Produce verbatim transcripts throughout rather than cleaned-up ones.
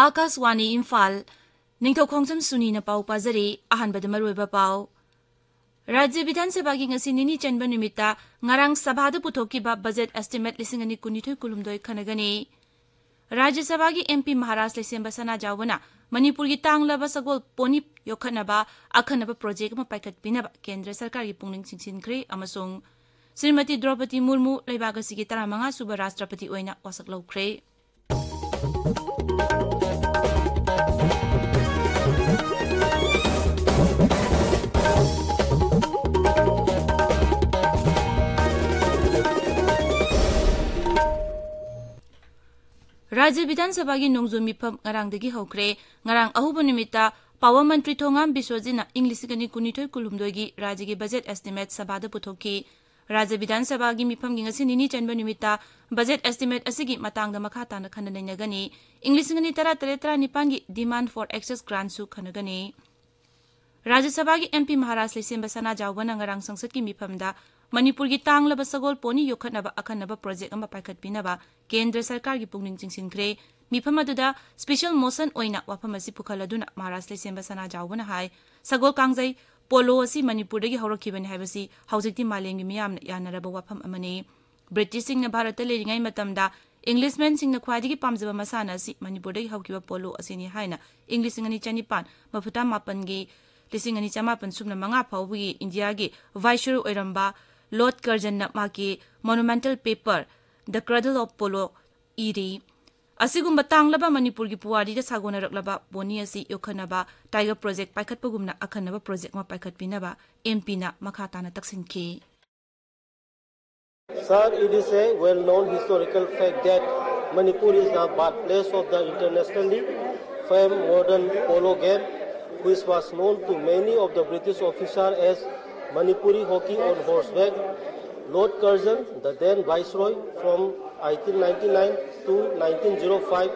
ꯑꯥꯀꯥꯁꯋꯥꯅꯤ ꯏꯝꯐꯥꯜ, ꯅꯤꯡꯊꯧ ꯈꯣꯡꯖꯝ ꯁꯨꯅꯤꯅ ꯄꯥꯎ ꯄꯥꯖꯔꯤ꯫ ꯑꯍꯥꯟꯕꯗ ꯃꯔꯨꯑꯣꯏꯕ ꯄꯥꯎ꯫ ꯔꯥꯖ꯭ꯌ ꯕꯤꯙꯥꯟ ꯁꯚꯥꯒꯤ ꯉꯁꯤ ꯅꯤꯅꯤ ꯆꯟꯕ ꯅꯨꯃꯤꯠꯇ ꯉꯔꯥꯡ ꯁꯚꯥꯗ ꯄꯨꯊꯣꯛꯈꯤꯕ ꯕꯖꯦꯠ ꯑꯦꯁꯇꯤꯃꯦꯠ ꯂꯤꯁꯤꯡ ꯑꯅꯤ ꯀꯨꯟꯅꯤꯊꯣꯏ ꯀꯨꯟꯍꯨꯝꯗꯣꯏ ꯈꯟꯅꯒꯅꯤ꯫ ꯔꯥꯖ꯭ꯌ ꯁꯚꯥꯒꯤ ꯑꯦꯝ ꯄꯤ ꯃꯍꯥꯔꯥꯖ ꯂꯩꯁꯦꯝꯕ ꯁꯅꯥꯖꯥꯎꯕꯅ ꯃꯅꯤꯄꯨꯔꯒꯤ ꯇꯥꯡꯂꯕ ꯁꯒꯣꯜ ꯄꯣꯅꯤ ꯌꯣꯛꯈꯠꯅꯕ ꯑꯈꯟꯅꯕ ꯄ꯭ꯔꯣꯖꯦꯛ ꯑꯃ ꯄꯥꯏꯈꯠꯄꯤꯅꯕ ꯀꯦꯟꯗ꯭ꯔ ꯁꯔꯀꯥꯔꯒꯤ ꯄꯨꯛꯅꯤꯡ ꯆꯤꯡꯁꯤꯟꯈ꯭ꯔꯦ ꯑꯃꯁꯨꯡ ꯁ꯭ꯔꯤꯃꯇꯤ ꯗ꯭ꯔꯧꯄꯗꯤ ꯃꯨꯔꯃꯨ ꯂꯩꯕꯥꯛ ꯑꯁꯤꯒꯤ ꯇꯔꯥꯃꯉꯥ ꯁꯨꯕ ꯔꯥꯁꯇ꯭ꯔꯄꯇꯤ ꯑꯣꯏꯅ ꯋꯥꯁꯛ ꯂꯧꯈ꯭ꯔꯦ꯫ ꯔꯥꯖ꯭ꯌ ꯕꯤꯙꯥꯟ ꯁꯚꯥꯒꯤ ꯅꯣꯡꯖꯨ ꯃꯤꯐꯝ ꯉꯔꯥꯡꯗꯒꯤ ꯍꯧꯈ꯭ꯔꯦ꯫ ꯉꯔꯥꯡ ꯑꯍꯧꯕ ꯅꯨꯃꯤꯠꯇ ꯄꯥꯋꯔ ꯃꯟꯇ꯭ꯔꯤ ꯊꯣꯉꯥꯝ ꯕꯤꯁ꯭ꯋꯖꯤꯠꯅ ꯏꯪ ꯂꯤꯁꯤꯡ ꯑꯅꯤ ꯀꯨꯟꯅꯤꯊꯣꯏ ꯀꯨꯟꯍꯨꯝꯗꯣꯏꯒꯤ ꯔꯥꯖ꯭ꯌꯒꯤ ꯕꯖꯦꯠ ꯑꯦꯁꯇꯤꯃꯦꯠ ꯁꯚꯥꯗ ꯄꯨꯊꯣꯛꯈꯤ꯫ ꯔꯥꯖ꯭ꯌ ꯕꯤꯙꯥꯟ ꯁꯚꯥꯒꯤ ꯃꯤꯐꯝꯒꯤ ꯉꯁꯤ ꯅꯤꯅꯤ ꯆꯟꯕ ꯅꯨꯃꯤꯠꯇ ꯕꯖꯦꯠ ꯑꯦꯁꯇꯤꯃꯦꯠ ꯑꯁꯤꯒꯤ ꯃꯇꯥꯡꯗ ꯃꯈꯥ ꯇꯥꯅ ꯈꯟꯅ ꯅꯩꯅꯒꯅꯤ꯫ ꯏꯪ ꯂꯤꯁꯤꯡ ꯑꯅꯤ ꯇꯔꯥ ꯇꯔꯦꯠ ꯇꯔꯥꯅꯤꯄꯥꯟꯒꯤ demand for access grantꯁꯨ ꯈꯟꯅꯒꯅꯤ꯫ ꯔꯥꯖ꯭ꯌ ꯁꯚꯥꯒꯤ ꯑꯦꯝ ꯄꯤ ꯃꯍꯥꯔꯥꯖ ꯂꯩꯁꯦꯝꯕ ꯁꯅꯥꯖꯥꯎꯕꯅ ꯉꯔꯥꯡ ꯁꯪꯁꯠꯀꯤ ꯃꯤꯐꯝꯗ ꯃꯅꯤꯄꯨꯔꯒꯤ ꯇꯥꯡꯂꯕ ꯁꯒꯣꯜ ꯄꯣꯅꯤ ꯌꯣꯛꯈꯠꯅꯕ ꯑꯈꯟꯅꯕ ꯄ꯭ꯔꯣꯖꯦꯛ ꯑꯃ ꯄꯥꯏꯈꯠꯄꯤꯅꯕ ꯀꯦꯟꯗ꯭ꯔ ꯁꯔꯀꯥꯔꯒꯤ ꯄꯨꯛꯅꯤꯡ ꯆꯤꯡꯁꯤꯟꯈ꯭ꯔꯦ꯫ ꯃꯤꯐꯝ ꯑꯗꯨꯗ ꯁ꯭ꯄꯤꯁꯦꯜ ꯃꯣꯁꯟ ꯑꯣꯏꯅ ꯋꯥꯐꯝ ꯑꯁꯤ ꯄꯨꯈꯠꯂꯗꯨꯅ ꯃꯍꯥꯔꯥꯖ ꯂꯩꯁꯦꯝꯕ ꯁꯅꯥꯖꯥꯎꯕꯅ ꯍꯥꯏ, ꯁꯒꯣꯜ ꯀꯥꯡꯖꯩ ꯄꯣꯂꯣ ꯑꯁꯤ ꯃꯅꯤꯄꯨꯔꯗꯒꯤ ꯍꯧꯔꯛꯈꯤꯕꯅꯤ ꯍꯥꯏꯕꯁꯤ ꯍꯧꯖꯤꯛꯇꯤ ꯃꯥꯂꯦꯝꯒꯤ ꯃꯤꯌꯥꯝꯅ ꯌꯥꯅꯔꯕ ꯋꯥꯐꯝ ꯑꯃꯅꯤ꯫ ꯕ꯭ꯔꯤꯇꯤꯁꯁꯤꯡꯅ ꯚꯥꯔꯠꯇ ꯂꯩꯔꯤꯉꯩ ꯃꯇꯝꯗ ꯏꯪꯂꯤꯁꯃꯦꯟꯁꯤꯡꯅ ꯈ꯭ꯋꯥꯏꯗꯒꯤ ꯄꯥꯝꯖꯕ ꯃꯁꯥꯟꯅ ꯑꯁꯤ ꯃꯅꯤꯄꯨꯔꯗꯒꯤ ꯍꯧꯈꯤꯕ ꯄꯣꯂꯣ ꯑꯁꯤꯅꯤ ꯍꯥꯏꯅ ꯏꯪ ꯂꯤꯁꯤꯡ ꯑꯅꯤ ꯆꯅꯤꯄꯥꯟ ꯃꯐꯨꯇꯥ ꯃꯥꯄꯟꯒꯤ ꯂꯤꯁꯤꯡ ꯑꯅꯤ ꯆꯃꯥꯄꯟ ꯁꯨꯞꯅ ꯃꯉꯥ ꯐꯥꯎꯕꯒꯤ ꯏꯟꯗꯤꯌꯥꯒꯤ ꯚꯥꯏꯁꯔꯣꯏ ꯑꯣꯏꯔꯝꯕ ꯂꯣꯔꯗ ꯀꯔꯖꯟꯅ ꯃꯍꯥꯛꯀꯤ monumental paper The Cradle of Polo ꯏꯔꯤ꯫ ꯑꯁꯤꯒꯨꯝꯕ ꯇꯥꯡꯂꯕ ꯃꯅꯤꯄꯨꯔꯒꯤ ꯄꯨꯋꯥꯔꯤꯒ ꯁꯥꯒꯣꯟꯅꯔꯛꯂꯕ ꯄꯣꯅꯤ ꯑꯁꯤ ꯌꯣꯛꯈꯠꯅꯕ ꯇꯥꯏꯒꯔ ꯄ꯭ꯔꯣꯖꯦꯛ ꯄꯥꯏꯈꯠꯄꯒꯨꯝꯅ ꯑꯈꯟꯅꯕ ꯄ꯭ꯔꯣꯖꯦꯛ ꯑꯃ ꯄꯥꯏꯈꯠꯄꯤꯅꯕ ꯑꯦꯝ ꯄꯤꯅ ꯃꯈꯥ ꯇꯥꯅ ꯇꯛꯁꯤꯟꯈꯤ꯫ Sir, it is a well-known historical fact that Manipur is the birthplace of the internationally famed modern polo game, which was known to many of the British officers as Manipuri hockey on horseback. Lord Curzon, the then viceroy from eighteen ninety-nine to nineteen oh five,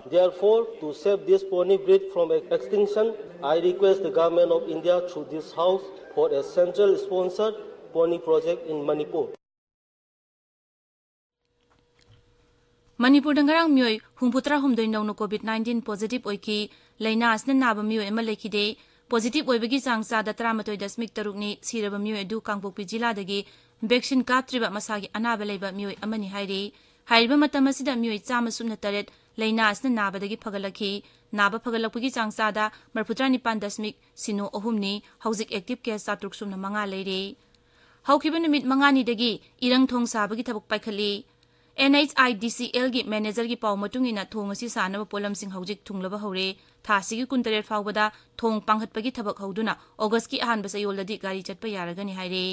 Therefore, to save this pony breed from ex- extinction, I request the Government of India through this House for a central sponsor pony project in Manipur. ꯃꯅꯤꯄꯨꯔꯗ ꯉꯔꯥꯡ ꯃꯤꯑꯣꯏ ꯍꯨꯝꯐꯨꯇꯔꯥꯍꯨꯝꯗꯣꯏ ꯅꯧꯅ COVID nineteen positive ꯑꯣꯏꯈꯤ꯫ ꯂꯥꯏꯅꯥ ꯑꯁꯤꯅ ꯅꯥꯕ ꯃꯤꯑꯣꯏ ꯑꯃ ꯂꯩꯈꯤꯗꯦ꯫ Positive ꯑꯣꯏꯕꯒꯤ ꯆꯥꯡ ꯆꯥꯗ ꯇꯔꯥꯃꯥꯊꯣꯏ ꯗꯁꯃꯤꯛ ꯇꯔꯨꯛꯅꯤ꯫ ꯁꯤꯔꯕ ꯃꯤꯑꯣꯏ ꯑꯗꯨ ꯀꯥꯡꯄꯣꯛꯄꯤ ꯖꯤꯂꯥꯗꯒꯤ vaccine ꯀꯥꯞꯇ꯭ꯔꯤꯕ ꯃꯁꯥꯒꯤ ꯑꯅꯥꯕ ꯂꯩꯕ ꯃꯤꯑꯣꯏ ꯑꯃꯅꯤ ꯍꯥꯏꯔꯤ꯫ ꯍꯥꯏꯔꯤꯕ ꯃꯇꯝ ꯑꯁꯤꯗ ꯃꯤꯑꯣꯏ ꯆꯥꯝꯃ ꯁꯨꯞꯅ ꯇꯔꯦꯠ ꯂꯥꯏꯅꯥ ꯑꯁꯤꯅ ꯅꯥꯕꯗꯒꯤ ꯐꯒꯠꯂꯛꯈꯤ꯫ ꯅꯥꯕ ꯐꯒꯠꯂꯛꯄꯒꯤ ꯆꯥꯡ ꯆꯥꯗ ꯃꯔꯤꯐꯨꯇꯔꯥ ꯅꯤꯄꯥꯟ ꯗꯁꯃꯤꯛ ꯁꯤꯅꯣ ꯑꯍꯨꯝꯅꯤ꯫ ꯍꯧꯖꯤꯛ active case ꯆꯥꯇ꯭ꯔꯨꯛ ꯁꯨꯞꯅ ꯃꯉꯥ ꯂꯩꯔꯤ꯫ ꯍꯧꯈꯤꯕ ꯅꯨꯃꯤꯠ ꯃꯉꯥꯅꯤꯗꯒꯤ ꯏꯔꯪ ꯊꯣꯡ ꯁꯥꯕꯒꯤ ꯊꯕꯛ ꯄꯥꯏꯈꯠꯂꯤ꯫ NHIDCLꯒꯤ managerꯒꯤ ꯄꯥꯎ ꯃꯇꯨꯡ ꯏꯟꯅ ꯊꯣꯡ ꯑꯁꯤ ꯁꯥꯅꯕ ꯄꯣꯠꯂꯝꯁꯤꯡ ꯍꯧꯖꯤꯛ ꯊꯨꯡꯂꯕ ꯍꯧꯔꯦ꯫ ꯊꯥ ꯑꯁꯤꯒꯤ ꯀꯨꯟꯇꯔꯦꯠ ꯐꯥꯎꯕꯗ ꯊꯣꯡ ꯄꯥꯡꯈꯠꯄꯒꯤ ꯊꯕꯛ ꯍꯧꯗꯨꯅ Augustꯀꯤ ꯑꯍꯥꯟꯕ ꯆꯌꯣꯜꯗꯗꯤ ꯒꯥꯔꯤ ꯆꯠꯄ ꯌꯥꯔꯒꯅꯤ ꯍꯥꯏꯔꯦ꯫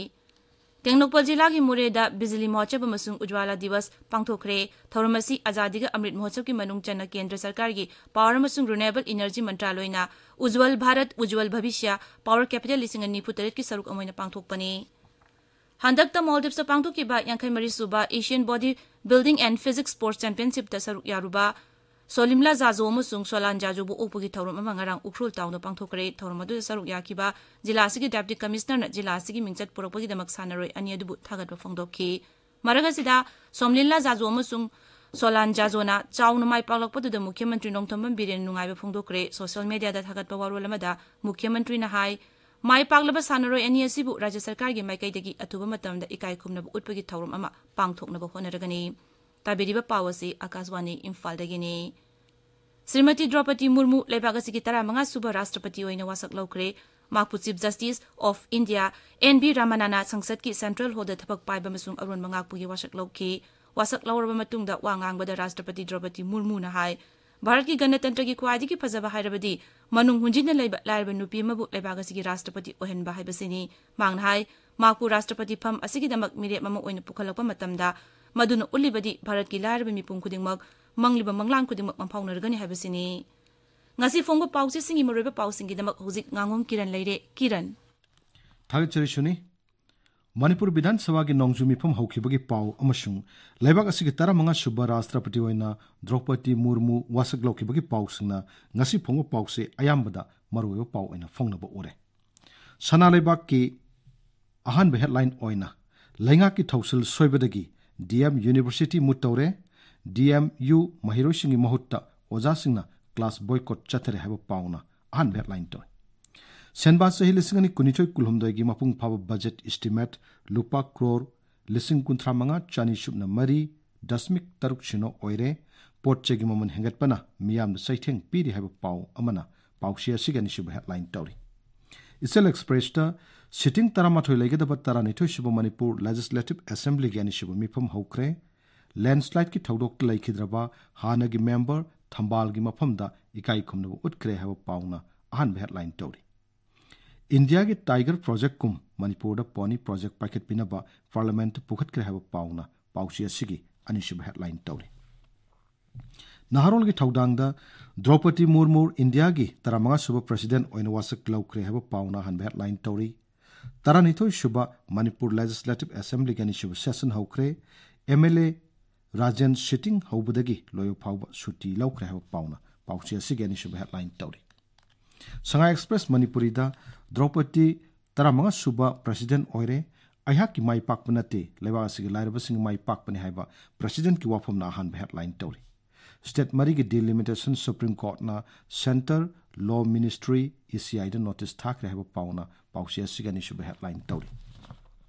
ꯇꯦꯡꯅꯧꯄꯜ ꯖꯤꯂꯥꯒꯤ ꯃꯣꯔꯦꯗ ꯕꯤꯖꯂꯤ ꯃꯍꯣꯠꯁꯕ ꯑꯃꯁꯨꯡ ꯎꯖ꯭ꯋꯥꯂꯥ ꯗꯤꯋꯁ ꯄꯥꯡꯊꯣꯛꯈ꯭ꯔꯦ꯫ ꯊꯧꯔꯝ ꯑꯁꯤ ꯑꯖꯥꯗꯤꯒ ꯑꯃ꯭ꯔꯤꯠ ꯃꯍꯣꯠꯁꯕꯀꯤ ꯃꯅꯨꯡ ꯆꯟꯅ ꯀꯦꯟꯗ꯭ꯔ ꯁꯔꯀꯥꯔꯒꯤ power ꯑꯃꯁꯨꯡ renewable energy ꯃꯟꯇ꯭ꯔꯥꯂꯣꯏꯅ ꯎꯖ꯭ꯋꯜ Bharat ꯎꯖ꯭ꯋꯜ ꯚꯕꯤꯁ꯭ꯌ power capital ꯂꯤꯁꯤꯡ ꯑꯅꯤ ꯅꯤꯐꯨ ꯇꯔꯦꯠꯀꯤ ꯁꯔꯨꯛ ꯑꯃ ꯑꯣꯏꯅ ꯄꯥꯡꯊꯣꯛꯄꯅꯤ꯫ ꯍꯟꯗꯛꯇ ꯃꯥꯜꯗꯤꯞꯁꯇ ꯄꯥꯡꯊꯣꯛꯈꯤꯕ ꯌꯥꯡꯈꯩ ꯃꯔꯤ ꯁꯨꯕ Asian Body Building and Physique Sports Championshipꯇ ꯁꯔꯨꯛ ꯌꯥꯔꯨꯕ ꯁꯣꯂꯤꯝꯂꯥ ꯖꯥꯖꯣ ꯑꯃꯁꯨꯡ ꯁꯣꯂꯥꯟ ꯖꯥꯖꯣꯕꯨ ꯑꯣꯛꯄꯒꯤ ꯊꯧꯔꯝ ꯑꯃ ꯉꯔꯥꯡ ꯎꯈ꯭ꯔꯨꯜ ꯇꯥꯎꯟꯗ ꯄꯥꯡꯊꯣꯛꯈ꯭ꯔꯦ꯫ ꯊꯧꯔꯝ ꯑꯗꯨꯗ ꯁꯔꯨꯛ ꯌꯥꯈꯤꯕ ꯖꯤꯂꯥ ꯑꯁꯤꯒꯤ Deputy Commissionerꯅ ꯖꯤꯂꯥ ꯑꯁꯤꯒꯤ ꯃꯤꯡꯆꯠ ꯄꯨꯔꯛꯄꯒꯤꯗꯃꯛ ꯁꯥꯟꯅꯔꯣꯏ ꯑꯅꯤ ꯑꯗꯨꯕꯨ ꯊꯥꯒꯠꯄ ꯐꯣꯡꯗꯣꯛꯈꯤ꯫ ꯃꯔꯛ ꯑꯁꯤꯗ ꯁꯣꯝꯂꯤꯟꯂꯥ ꯖꯥꯖꯣ ꯑꯃꯁꯨꯡ ꯁꯣꯂꯥꯟ ꯖꯥꯖꯣꯅ ꯆꯥꯎꯅ ꯃꯥꯏ ꯄꯥꯛꯂꯛꯄꯗꯨꯗ ꯃꯨꯈ꯭ꯌ ꯃꯟꯇ꯭ꯔꯤ ꯅꯣꯡꯊꯣꯝꯕꯝ ꯕꯤꯔꯦꯟ ꯅꯨꯡꯉꯥꯏꯕ ꯐꯣꯡꯗꯣꯛꯈ꯭ꯔꯦ꯫ Social mediaꯗ ꯊꯥꯒꯠꯄ ꯋꯥꯔꯣꯜ ꯑꯃꯗ ꯃꯨꯈ꯭ꯌ ꯃꯟꯇ꯭ꯔꯤꯅ ꯍꯥꯏ, ꯃꯥꯏ ꯄꯥꯛꯂꯕ ꯁꯥꯟꯅꯔꯣꯏ ꯑꯅꯤ ꯑꯁꯤꯕꯨ ꯔꯥꯖ꯭ꯌ ꯁꯔꯀꯥꯔꯒꯤ ꯃꯥꯏꯀꯩꯗꯒꯤ ꯑꯊꯨꯕ ꯃꯇꯝꯗ ꯏꯀꯥꯏ ꯈꯨꯝꯅꯕ ꯎꯠꯄꯒꯤ ꯊꯧꯔꯝ ꯑꯃ ꯄꯥꯡꯊꯣꯛꯅꯕ ꯍꯣꯠꯅꯔꯒꯅꯤ꯫ ꯇꯥꯕꯤꯔꯤꯕ ꯄꯥꯎ ꯑꯁꯤ ꯑꯥꯀꯥꯁꯕꯥꯅꯤ ꯏꯝꯐꯥꯜꯗꯒꯤꯅꯤ꯫ ꯁ꯭ꯔꯤꯃꯇꯤ ꯗ꯭ꯔꯧꯄꯗꯤ ꯃꯨꯔꯃꯨ ꯂꯩꯕꯥꯛ ꯑꯁꯤꯒꯤ ꯇꯔꯥꯃꯉꯥ ꯁꯨꯕ ꯔꯥꯁꯇ꯭ꯔꯄꯇꯤ ꯑꯣꯏꯅ ꯋꯥꯁꯛ ꯂꯧꯈ꯭ꯔꯦ꯫ ꯃꯍꯥꯛꯄꯨ Chief Justice of India N V ꯔꯥꯃꯥꯅꯥꯅ ꯁꯪꯁꯠꯀꯤ Central Hallꯗ ꯊꯕꯛ ꯄꯥꯏꯕ ꯑꯃꯁꯨꯡ ꯑꯔꯣꯟꯕ ꯉꯥꯛꯄꯒꯤ ꯋꯥꯁꯛ ꯂꯧꯈꯤ꯫ ꯋꯥꯁꯛ ꯂꯧꯔꯕ ꯃꯇꯨꯡꯗ ꯋꯥ ꯉꯥꯡꯕꯗ ꯔꯥꯁꯇ꯭ꯔꯄꯇꯤ ꯗ꯭ꯔꯧꯄꯗꯤ ꯃꯨꯔꯃꯨꯅ ꯍꯥꯏ, ꯚꯥꯔꯠꯀꯤ ꯒꯅꯇꯟꯇ꯭ꯔꯒꯤ ꯈ꯭ꯋꯥꯏꯗꯒꯤ ꯐꯖꯕ ꯍꯥꯏꯔꯕꯗꯤ ꯃꯅꯨꯡ ꯍꯨꯟꯖꯤꯟꯅ ꯂꯩꯕ ꯂꯥꯏꯔꯕ ꯅꯨꯄꯤ ꯑꯃꯕꯨ ꯂꯩꯕꯥꯛ ꯑꯁꯤꯒꯤ ꯔꯥꯁꯇ꯭ꯔꯄꯇꯤ ꯑꯣꯏꯍꯟꯕ ꯍꯥꯏꯕꯁꯤꯅꯤ꯫ ꯃꯍꯥꯛꯅ ꯍꯥꯏ, ꯃꯍꯥꯛꯄꯨ ꯔꯥꯁꯇ꯭ꯔꯄꯇꯤ ꯐꯝ ꯑꯁꯤꯒꯤꯗꯃꯛ ꯃꯤꯔꯦꯞ ꯑꯃ ꯑꯣꯏꯅ ꯄꯨꯈꯠꯂꯛꯄ ꯃꯇꯝꯗ ꯃꯗꯨꯅ ꯎꯠꯂꯤꯕꯗꯤ ꯚꯥꯔꯠꯀꯤ ꯂꯥꯏꯔꯕ ꯃꯤꯄꯨꯝ ꯈꯨꯗꯤꯡꯃꯛ ꯃꯪꯂꯤꯕ ꯃꯪꯂꯥꯟ ꯈꯨꯗꯤꯡꯃꯛ ꯃꯪꯐꯥꯎꯅꯔꯒꯅꯤ ꯍꯥꯏꯕꯁꯤꯅꯤ꯫ ꯉꯁꯤ ꯐꯣꯡꯕ ꯄꯥꯎꯆꯦꯁꯤꯡꯒꯤ ꯃꯔꯨꯑꯣꯏꯕ ꯄꯥꯎꯁꯤꯡꯒꯤꯗꯃꯛ ꯍꯧꯖꯤꯛ ꯉꯥꯉꯣꯝ ꯀꯤꯔꯟ ꯂꯩꯔꯦ꯫ ꯀꯤꯔꯟ꯫ ꯊꯥꯒꯠꯆꯔꯤ ꯁꯨꯅꯤ꯫ ꯃꯅꯤꯄꯨꯔ ꯕꯤꯙꯥꯟ ꯁꯚꯥꯒꯤ ꯅꯣꯡꯖꯨ ꯃꯤꯐꯝ ꯍꯧꯈꯤꯕꯒꯤ ꯄꯥꯎ ꯑꯃꯁꯨꯡ ꯂꯩꯕꯥꯛ ꯑꯁꯤꯒꯤ ꯇꯔꯥꯃꯉꯥ ꯁꯨꯕ ꯔꯥꯁꯇ꯭ꯔꯄꯇꯤ ꯑꯣꯏꯅ ꯗ꯭ꯔꯧꯄꯗꯤ ꯃꯨꯔꯃꯨ ꯋꯥꯁꯛ ꯂꯧꯈꯤꯕꯒꯤ ꯄꯥꯎꯁꯤꯡꯅ ꯉꯁꯤ ꯐꯣꯡꯕ ꯄꯥꯎꯆꯦ ꯑꯌꯥꯝꯕꯗ ꯃꯔꯨꯑꯣꯏꯕ ꯄꯥꯎ ꯑꯣꯏꯅ ꯐꯣꯡꯅꯕ ꯎꯔꯦ꯫ ꯁꯅꯥ ꯂꯩꯕꯥꯛꯀꯤ ꯑꯍꯥꯟꯕ headline ꯑꯣꯏꯅ ꯂꯩꯉꯥꯛꯀꯤ ꯊꯧꯁꯤꯜ ꯁꯣꯏꯕꯗꯒꯤ D M University ꯃꯨꯠ ꯇꯧꯔꯦ, D M U ꯃꯍꯩꯔꯣꯏꯁꯤꯡꯒꯤ ꯃꯍꯨꯠꯇ ꯑꯣꯖꯥꯁꯤꯡꯅ class boycott ꯆꯠꯊꯔꯦ ꯍꯥꯏꯕ ꯄꯥꯎꯅ ꯑꯍꯥꯟꯕ headline ꯇꯧꯔꯦ꯫ ꯁꯦꯟꯕꯥ ꯆꯍꯤ ꯂꯤꯁꯤꯡ ꯑꯅꯤ ꯀꯨꯟꯅꯤꯊꯣꯏ ꯀꯨꯟꯍꯨꯝꯗꯣꯏꯒꯤ ꯃꯄꯨꯡ ꯐꯥꯕ budget estimate ꯂꯨꯄꯥ ꯀ꯭ꯔꯣꯔ ꯂꯤꯁꯤꯡ ꯀꯨꯟꯊ꯭ꯔꯥ ꯃꯉꯥ ꯆꯅꯤ ꯁꯨꯞꯅ ꯃꯔꯤ ꯗꯁꯃꯤꯛ ꯇꯔꯨꯛ ꯁꯤꯅꯣ ꯑꯣꯏꯔꯦ꯫ ꯄꯣꯠ ꯆꯩꯒꯤ ꯃꯃꯜ ꯍꯦꯟꯒꯠꯄꯅ ꯃꯤꯌꯥꯝꯗ ꯆꯩꯊꯦꯡ ꯄꯤꯔꯤ ꯍꯥꯏꯕ ꯄꯥꯎ ꯑꯃꯅ ꯄꯥꯎꯆꯦ ꯑꯁꯤꯒꯤ ꯑꯅꯤꯁꯨꯕ headline ꯇꯧꯔꯤ꯫ ꯏꯆꯦꯜ Expressꯇ sitting ꯇꯔꯥꯃꯥꯊꯣꯏ ꯂꯩꯒꯗꯕ ꯇꯔꯥꯅꯤꯊꯣꯏ ꯁꯨꯕ ꯃꯅꯤꯄꯨꯔ Legislative Assemblyꯒꯤ ꯑꯅꯤꯁꯨꯕ ꯃꯤꯐꯝ ꯍꯧꯈ꯭ꯔꯦ꯫ Landslideꯀꯤ ꯊꯧꯗꯣꯛꯇ ꯂꯩꯈꯤꯗ꯭ꯔꯕ ꯍꯥꯟꯅꯒꯤ member ꯊꯝꯕꯥꯜꯒꯤ ꯃꯐꯝꯗ ꯏꯀꯥꯏ ꯈꯨꯝꯅꯕ ꯎꯠꯈ꯭ꯔꯦ ꯍꯥꯏꯕ ꯄꯥꯎꯅ ꯑꯍꯥꯟꯕ headline ꯇꯧꯔꯤ꯫ ꯏꯟꯗꯤꯌꯥꯒꯤ Tiger Projectꯀꯨꯝ ꯃꯅꯤꯄꯨꯔꯗ Pony Project ꯄꯥꯏꯈꯠꯄꯤꯅꯕ Parliamentꯇ ꯄꯨꯈꯠꯈ꯭ꯔꯦ ꯍꯥꯏꯕ ꯄꯥꯎꯅ ꯄꯥꯎꯆꯦ ꯑꯁꯤꯒꯤ ꯑꯅꯤꯁꯨꯕ headline ꯇꯧꯔꯤ꯫ ꯅꯍꯥꯔꯣꯜꯒꯤ ꯊꯧꯗꯥꯡꯗ ꯗ꯭ꯔꯧꯄꯗꯤ ꯃꯨꯔꯃꯨ ꯏꯟꯗꯤꯌꯥꯒꯤ ꯇꯔꯥꯃꯉꯥ ꯁꯨꯕ President ꯑꯣꯏꯅ ꯋꯥꯁꯛ ꯂꯧꯈ꯭ꯔꯦ ꯍꯥꯏꯕ ꯄꯥꯎꯅ ꯑꯍꯥꯟꯕ headline ꯇꯧꯔꯤ꯫ ꯇꯔꯥꯅꯤꯊꯣꯏ ꯁꯨꯕ ꯃꯅꯤꯄꯨꯔ Legislative Assemblyꯒꯤ ꯑꯅꯤꯁꯨꯕ session ꯍꯧꯈ꯭ꯔꯦ꯫ M L A Rajen sitting ꯍꯧꯕꯗꯒꯤ ꯂꯣꯏꯕ ꯐꯥꯎꯕ ꯁꯨꯇꯤ ꯂꯧꯈ꯭ꯔꯦ ꯍꯥꯏꯕ ꯄꯥꯎꯅ ꯄꯥꯎꯆꯦ ꯑꯁꯤꯒꯤ ꯑꯅꯤꯁꯨꯕ headline ꯇꯧꯔꯤ꯫ ꯁꯉꯥꯏ Express ꯃꯅꯤꯄꯨꯔꯤꯗ ꯗ꯭ꯔꯧꯄꯗꯤ ꯇꯔꯥꯃꯉꯥ ꯁꯨꯕ President ꯑꯣꯏꯔꯦ꯫ ꯑꯩꯍꯥꯛꯀꯤ ꯃꯥꯏ ꯄꯥꯛꯄ ꯅꯠꯇꯦ, ꯂꯩꯕꯥꯛ ꯑꯁꯤꯒꯤ ꯂꯥꯏꯔꯕꯁꯤꯡꯒꯤ ꯃꯥꯏ ꯄꯥꯛꯄꯅꯤ ꯍꯥꯏꯕ Presidentꯀꯤ ꯋꯥꯐꯝꯅ ꯑꯍꯥꯟꯕ headline ꯇꯧꯔꯤ꯫ State ꯃꯔꯤꯒꯤ delimitation Supreme Courtꯅ Centre Law Ministry, E C Iꯗ notice ꯊꯥꯈ꯭ꯔꯦ ꯍꯥꯏꯕ ꯄꯥꯎꯅ ꯄꯥꯎꯆꯦ ꯑꯁꯤꯒꯤ ꯑꯅꯤꯁꯨꯕ headline ꯇꯧꯔꯤ꯫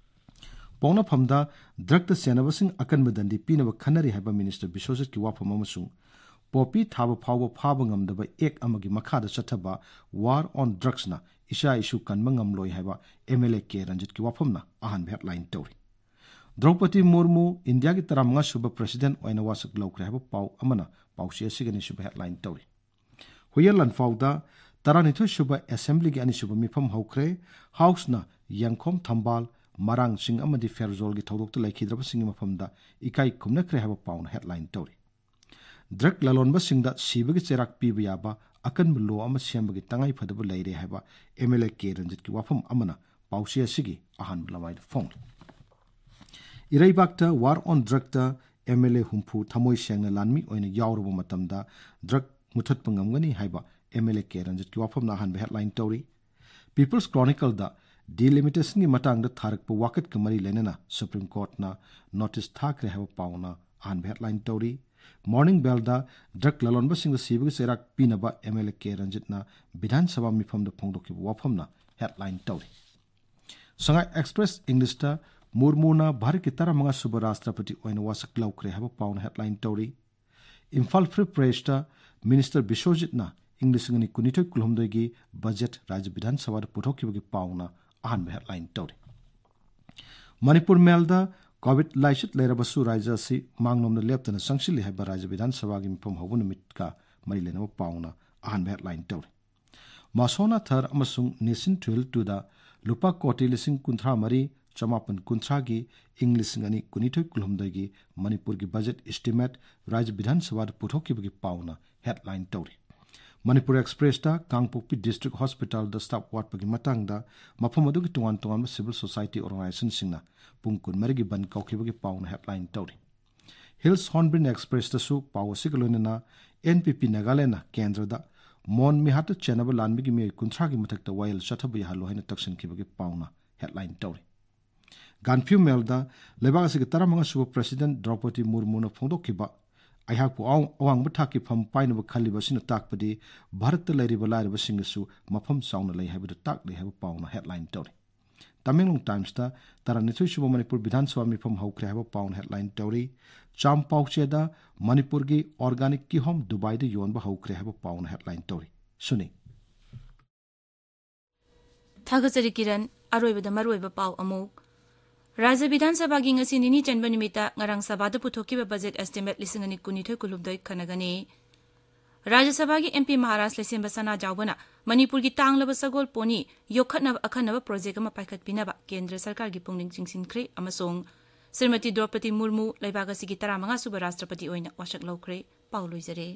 ꯄꯣꯛꯅꯐꯝꯗ drugꯇ ꯆꯦꯟꯅꯕꯁꯤꯡ ꯑꯀꯟꯕ ꯗꯟꯗꯤ ꯄꯤꯅꯕ ꯈꯟꯅꯔꯤ ꯍꯥꯏꯕ Minister ꯕꯤꯁ꯭ꯋꯖꯤꯠꯀꯤ ꯋꯥꯐꯝ ꯑꯃꯁꯨꯡ ꯄꯣꯄꯤ ꯊꯥꯕ ꯐꯥꯎꯕ ꯐꯥꯕ ꯉꯝꯗꯕ act ꯑꯃꯒꯤ ꯃꯈꯥꯗ ꯆꯠꯊꯕ War on Drugsꯅ ꯏꯆꯥ ꯏꯁꯨ ꯀꯟꯕ ꯉꯝꯂꯣꯏ ꯍꯥꯏꯕ M L A ꯀꯦ ꯔꯟꯖꯤꯠꯀꯤ ꯋꯥꯐꯝꯅ ꯑꯍꯥꯟꯕ headline ꯇꯧꯔꯤ꯫ ꯗ꯭ꯔꯧꯄꯗꯤ ꯃꯨꯔꯃꯨ ꯏꯟꯗꯤꯌꯥꯒꯤ ꯇꯔꯥꯃꯉꯥ ꯁꯨꯕ President ꯑꯣꯏꯅ ꯋꯥꯁꯛ ꯂꯧꯈ꯭ꯔꯦ ꯍꯥꯏꯕ ꯄꯥꯎ ꯑꯃꯅ ꯄꯥꯎꯆꯦ ꯑꯁꯤꯒꯤ ꯑꯅꯤꯁꯨꯕ headline ꯇꯧꯔꯤ꯫ ꯍꯨꯏꯌꯦꯟ ꯂꯥꯟꯐꯥꯎꯗ ꯇꯔꯥꯅꯤꯊꯣꯏ ꯁꯨꯕ Assemblyꯒꯤ ꯑꯅꯤꯁꯨꯕ ꯃꯤꯐꯝ ꯍꯧꯈ꯭ꯔꯦ꯫ Houseꯅ ꯌꯦꯡꯈꯣꯝ ꯊꯝꯕꯥꯜ, ꯃꯔꯥꯡꯁꯤꯡ ꯑꯃꯗꯤ ꯐꯦꯔꯖꯣꯜꯒꯤ ꯊꯧꯗꯣꯛꯇ ꯂꯩꯈꯤꯗ꯭ꯔꯕꯁꯤꯡꯒꯤ ꯃꯐꯝꯗ ꯏꯀꯥꯏ ꯈꯨꯝꯅꯈ꯭ꯔꯦ ꯍꯥꯏꯕ ꯄꯥꯎꯅ headline ꯇꯧꯔꯤ꯫ Drug ꯂꯂꯣꯟꯕꯁꯤꯡꯗ ꯁꯤꯕꯒꯤ ꯆꯩꯔꯥꯛ ꯄꯤꯕ ꯌꯥꯕ ꯑꯀꯟꯕ law ꯑꯃ ꯁꯦꯝꯕꯒꯤ ꯇꯉꯥꯏ ꯐꯗꯕ ꯂꯩꯔꯦ ꯍꯥꯏꯕ M L A ꯀꯦ ꯔꯟꯖꯤꯠꯀꯤ ꯋꯥꯐꯝ ꯑꯃꯅ ꯄꯥꯎꯆꯦ ꯑꯁꯤꯒꯤ ꯑꯍꯥꯟꯕ ꯂꯃꯥꯏꯗ ꯐꯣꯡꯂꯤ꯫ ꯏꯔꯩꯕꯥꯛꯇ war on drugꯇ MLA ꯍꯨꯝꯐꯨ ꯊꯃꯣꯏ ꯁꯦꯡꯅ ꯂꯥꯟꯃꯤ ꯑꯣꯏꯅ ꯌꯥꯎꯔꯕ ꯃꯇꯝꯗ drug ꯃꯨꯊꯠꯄ ꯉꯝꯒꯅꯤ ꯍꯥꯏꯕ MLA ꯀꯦ ꯔꯟꯖꯤꯠꯀꯤ ꯋꯥꯐꯝꯅ ꯑꯍꯥꯟꯕ headline ꯇꯧꯔꯤ꯫ People's Chronicleꯗ delimitationꯒꯤ ꯃꯇꯥꯡꯗ ꯊꯥꯔꯛꯄ ꯋꯥꯀꯠꯀ ꯃꯔꯤ ꯂꯩꯅꯅ Supreme Courtꯅ notice ꯊꯥꯈ꯭ꯔꯦ ꯍꯥꯏꯕ ꯄꯥꯎꯅ ꯑꯍꯥꯟꯕ headline ꯇꯧꯔꯤ꯫ Morning Bellꯗ drug ꯂꯂꯣꯟꯕꯁꯤꯡꯗ ꯁꯤꯕꯒꯤ ꯆꯩꯔꯥꯛ ꯄꯤꯅꯕ MLA ꯀꯦ ꯔꯟꯖꯤꯠꯅ ꯕꯤꯙꯥꯟ ꯁꯚꯥ ꯃꯤꯐꯝꯗ ꯐꯣꯡꯗꯣꯛꯈꯤꯕ ꯋꯥꯐꯝꯅ headline ꯇꯧꯔꯤ꯫ Shanghai Express Englishꯇ ꯃꯨꯔꯃꯨꯅ ꯚꯥꯔꯠꯀꯤ ꯇꯔꯥꯃꯉꯥ ꯁꯨꯕ ꯔꯥꯁꯇ꯭ꯔꯄꯇꯤ ꯑꯣꯏꯅ ꯋꯥꯁꯛ ꯂꯧꯈ꯭ꯔꯦ ꯍꯥꯏꯕ ꯄꯥꯎꯅ headline ꯇꯧꯔꯤ꯫ Imphal Free Pressꯇ Minister ꯕꯤꯁ꯭ꯋꯖꯤꯠꯅ ꯏꯪ ꯂꯤꯁꯤꯡ ꯑꯅꯤ ꯀꯨꯟꯅꯤꯊꯣꯏ ꯀꯨꯟꯍꯨꯝꯗꯣꯏꯒꯤ budget ꯔꯥꯖ꯭ꯌ ꯕꯤꯙꯥꯟ ꯁꯚꯥꯗ ꯄꯨꯊꯣꯛꯈꯤꯕꯒꯤ ꯄꯥꯎꯅ ꯑꯍꯥꯟꯕ headline ꯇꯧꯔꯤ꯫ ꯃꯅꯤꯄꯨꯔ ꯃꯦꯜꯗ COVID ꯂꯥꯏꯆꯠ ꯂꯩꯔꯕꯁꯨ ꯔꯥꯖ꯭ꯌ ꯑꯁꯤ ꯃꯥꯡꯂꯣꯝꯗ ꯂꯦꯞꯇꯅ ꯆꯪꯁꯤꯜꯂꯤ ꯍꯥꯏꯕ ꯔꯥꯖ꯭ꯌ ꯕꯤꯙꯥꯟ ꯁꯚꯥꯒꯤ ꯃꯤꯐꯝ ꯍꯧꯕ ꯅꯨꯃꯤꯠꯀ ꯃꯔꯤ ꯂꯩꯅꯕ ꯄꯥꯎꯅ ꯑꯍꯥꯟꯕ headline ꯇꯧꯔꯤ꯫ ꯃꯥꯁꯣꯅꯥ ꯊꯔ ꯑꯃꯁꯨꯡ ꯅꯤꯁꯤꯟ ꯊꯨꯏꯜ ꯇꯨꯗ ꯂꯨꯄꯥ ꯀꯣꯇꯤ ꯂꯤꯁꯤꯡ ꯀꯨꯟꯊ꯭ꯔꯥ ꯃꯔꯤ ꯆꯃꯥꯄꯟ ꯀꯨꯟꯊ꯭ꯔꯥꯒꯤ ꯏꯪ ꯂꯤꯁꯤꯡ ꯑꯅꯤ ꯀꯨꯟꯅꯤꯊꯣꯏ ꯀꯨꯟꯍꯨꯝꯗꯣꯏꯒꯤ ꯃꯅꯤꯄꯨꯔꯒꯤ budget estimate ꯔꯥꯖ꯭ꯌ ꯕꯤꯙꯥꯟ ꯁꯚꯥꯗ ꯄꯨꯊꯣꯛꯈꯤꯕꯒꯤ ꯄꯥꯎꯅ headline ꯇꯧꯔꯤ꯫ ꯃꯅꯤꯄꯨꯔ Expressꯇ ꯀꯥꯡꯄꯣꯛꯄꯤ District Hospitalꯗ staff ꯋꯥꯠꯄꯒꯤ ꯃꯇꯥꯡꯗ ꯃꯐꯝ ꯑꯗꯨꯒꯤ ꯇꯣꯉꯥꯟ ꯇꯣꯉꯥꯟꯕ civil society organizationꯁꯤꯡꯅ ꯄꯨꯡ ꯀꯨꯟꯃꯔꯤꯒꯤ ꯕꯟꯗ ꯀꯧꯈꯤꯕꯒꯤ ꯄꯥꯎꯅ headline ꯇꯧꯔꯤ꯫ Hills Hornbill Expressꯇꯁꯨ ꯄꯥꯎ ꯑꯁꯤꯒ ꯂꯣꯏꯅꯅ NPP ꯅꯥꯒꯥꯂꯦꯟꯗꯅ ꯀꯦꯟꯗ꯭ꯔꯗ ꯃꯣꯟ ꯃꯤꯍꯥꯠꯇ ꯆꯦꯟꯅꯕ ꯂꯥꯟꯃꯤꯒꯤ ꯃꯤꯑꯣꯏ ꯀꯨꯟꯊ꯭ꯔꯥꯒꯤ ꯃꯊꯛꯇ ꯋꯥꯌꯦꯜ ꯆꯠꯊꯕ ꯌꯥꯍꯜꯂꯣ ꯍꯥꯏꯅ ꯇꯛꯁꯤꯟꯈꯤꯕꯒꯤ ꯄꯥꯎꯅ headline ꯇꯧꯔꯤ꯫ ꯒꯥꯟꯐꯤꯌꯨ ꯃꯦꯜꯗ ꯂꯩꯕꯥꯛ ꯑꯁꯤꯒꯤ ꯇꯔꯥꯃꯉꯥ ꯁꯨꯕ President ꯗ꯭ꯔꯧꯄꯗꯤ ꯃꯨꯔꯃꯨꯅ ꯐꯣꯡꯗꯣꯛꯈꯤꯕ ꯑꯩꯍꯥꯛꯄꯨ ꯑꯋꯥꯡ-, ꯑꯋꯥꯡꯕ ꯊꯥꯛꯀꯤ ꯐꯝ ꯄꯥꯏꯅꯕ ꯈꯜꯂꯤꯕ ꯑꯁꯤꯅ ꯇꯥꯛꯄꯗꯤ ꯚꯥꯔꯠꯇ ꯂꯩꯔꯤꯕ ꯂꯥꯏꯔꯕꯁꯤꯡꯒꯤꯁꯨ ꯃꯐꯝ ꯆꯥꯎꯅ ꯂꯩ ꯍꯥꯏꯕꯗꯨ ꯇꯥꯛꯂꯤ ꯍꯥꯏꯕ ꯄꯥꯎꯅ headline ꯇꯧꯔꯤ꯫ ꯇꯃꯦꯡꯂꯣꯡ Timesꯇ ꯇꯔꯥꯅꯤꯊꯣꯏ ꯁꯨꯕ ꯃꯅꯤꯄꯨꯔ ꯕꯤꯙꯥꯟ ꯁꯚꯥ ꯃꯤꯐꯝ ꯍꯧꯈ꯭ꯔꯦ ꯍꯥꯏꯕ ꯄꯥꯎꯅ headline ꯇꯧꯔꯤ꯫ ꯆꯥꯝ ꯄꯥꯎꯆꯦꯗ ꯃꯅꯤꯄꯨꯔꯒꯤ organic ꯀꯤꯍꯣꯝ ꯗꯨꯕꯥꯏꯗ ꯌꯣꯟꯕ ꯍꯧꯈ꯭ꯔꯦ ꯍꯥꯏꯕ ꯄꯥꯎꯅ headline ꯇꯧꯔꯤ꯫ ꯁꯨꯅꯤ꯫ ꯊꯥꯒꯠꯆꯔꯤ ꯀꯤꯔꯟ꯫ ꯑꯔꯣꯏꯕꯗ ꯃꯔꯨꯑꯣꯏꯕ ꯄꯥꯎ ꯑꯃꯨꯛ꯫ ꯔꯥꯖ꯭ꯌ ꯕꯤꯙꯥꯟ ꯁꯚꯥꯒꯤ ꯉꯁꯤ ꯅꯤꯅꯤ ꯆꯟꯕ ꯅꯨꯃꯤꯠꯇ ꯉꯔꯥꯡ ꯁꯚꯥꯗ ꯄꯨꯊꯣꯛꯈꯤꯕ budget estimate ꯂꯤꯁꯤꯡ ꯑꯅꯤ ꯀꯨꯟꯅꯤꯊꯣꯏ ꯀꯨꯟꯍꯨꯝꯗꯣꯏ ꯈꯟꯅꯒꯅꯤ꯫ ꯔꯥꯖ꯭ꯌ ꯁꯚꯥꯒꯤ MP ꯃꯍꯥꯔꯥꯖ ꯂꯩꯁꯦꯝꯕ ꯁꯅꯥꯖꯥꯎꯕꯅ ꯃꯅꯤꯄꯨꯔꯒꯤ ꯇꯥꯡꯂꯕ ꯁꯒꯣꯜ ꯄꯣꯅꯤ ꯌꯣꯛꯈꯠꯅꯕ ꯑꯈꯟꯅꯕ project ꯑꯃ ꯄꯥꯏꯈꯠꯄꯤꯅꯕ ꯀꯦꯟꯗ꯭ꯔ ꯁꯔꯀꯥꯔꯒꯤ ꯄꯨꯛꯅꯤꯡ ꯆꯤꯡꯁꯤꯟꯈ꯭ꯔꯦ ꯑꯃꯁꯨꯡ ꯁ꯭ꯔꯤꯃꯇꯤ ꯗ꯭ꯔꯧꯄꯗꯤ ꯃꯨꯔꯃꯨ ꯂꯩꯕꯥꯛ ꯑꯁꯤꯒꯤ ꯇꯔꯥꯃꯉꯥ ꯁꯨꯕ ꯔꯥꯁꯇ꯭ꯔꯄꯇꯤ ꯑꯣꯏꯅ ꯋꯥꯁꯛ ꯂꯧꯈ꯭ꯔꯦ꯫ ꯄꯥꯎ ꯂꯣꯏꯖꯔꯦ꯫